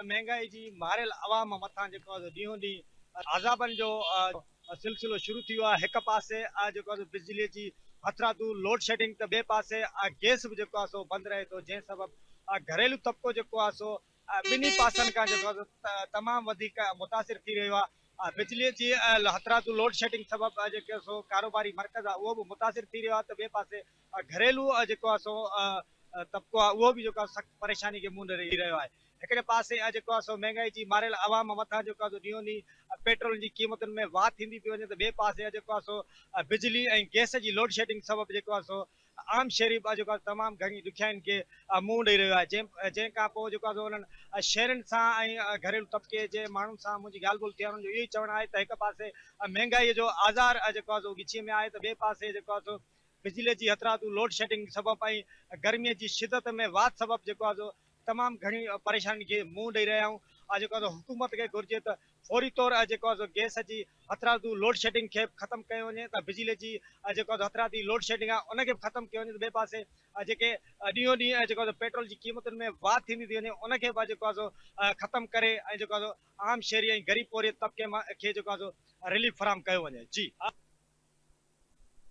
مهانگائي جي ماريل عوام مٿان جيڪو آهي سو ڏينهون ڏينهن عذابن جو سلسلو شروع ٿي ويو آهي. هڪ پاسي جيڪو آهي سو بجلي جي هٿرادو لوڊ شيڊنگ ته ٻئي پاسي گئس به جيڪو آهي سو بند رهي ٿو، جنهن سبب گهريلو طبقو جيڪو آهي سو ٻنهي پاسن کان جيڪو آهي سو تمام وڌيڪ متاثر ٿي رهيو آهي. بجلي جي هٿرادو لوڊ شيڊنگ سبب جيڪو سو ڪاروباري مرڪز آهي اهو به متاثر ٿي رهيو آهي ته ٻئي پاسي گهريلو جيڪو آهي سو طبقو آهي اهو به جيڪو آهي سخت پريشاني کي منهن ڏئي رهيو آهي. هڪڙي پاسي جيڪو آهي سو مهنگائي جي ماريل عوام مٿان جيڪو آهي سو ڏينهون ڏينهن پيٽرول جي قيمتن ۾ واڌ ٿيندي پئي وڃي ته ٻئي پاسي جيڪو آهي سو بجلي ۽ گئس جي لوڊ شيڊنگ سبب جيڪو آهي سو عام شهري به جيڪو آهي تمام گهڻي ڏکيائين کي منهن ڏئي رهيو آهي جنهن کان پوء جيڪو آهي سو انهن شهرين سان ۽ گهريلو طبقي جي ماڻهن سان منهنجي ڳالهه ٻولهه ٿي آهي انهن جو اهو ئي چوڻ آهي ته هڪ پاسي مهنگائي جو آزار جيڪو آهي سو ڳچيء ۾ آهي ته ٻئي پاسي جيڪو آهي سو بجلي جي هٿرادو لوڊ شيڊنگ سبب ۽ گرمي جي شدت ۾ واڌ سبب جيڪو آهي سو تمام گهڻي پريشانين کي منهن ڏئي رهيا آهيون ۽ جيڪو آهي سو حڪومت کي گهرجي ته فوري طور جيڪو آهي سو گئس جي هٿرادو لوڊ شيڊنگ کي به ختم ڪيو وڃي ته بجلي جي جيڪو آهي سو هٿرادي لوڊ شيڊنگ آهي ان کي به ختم ڪيو وڃي ته ٻئي پاسي جيڪي ڏينهون ڏينهن جيڪو آهي سو پيٽرول جي قيمتن ۾ واڌ ٿيندي ٿي وڃي ان کي به جيڪو آهي سو ختم ڪري ۽ جيڪو آهي سو عام شهري ۽ غريب پورهيت طبقي کي جيڪو آهي سو رليف فراهم ڪيو وڃي جي.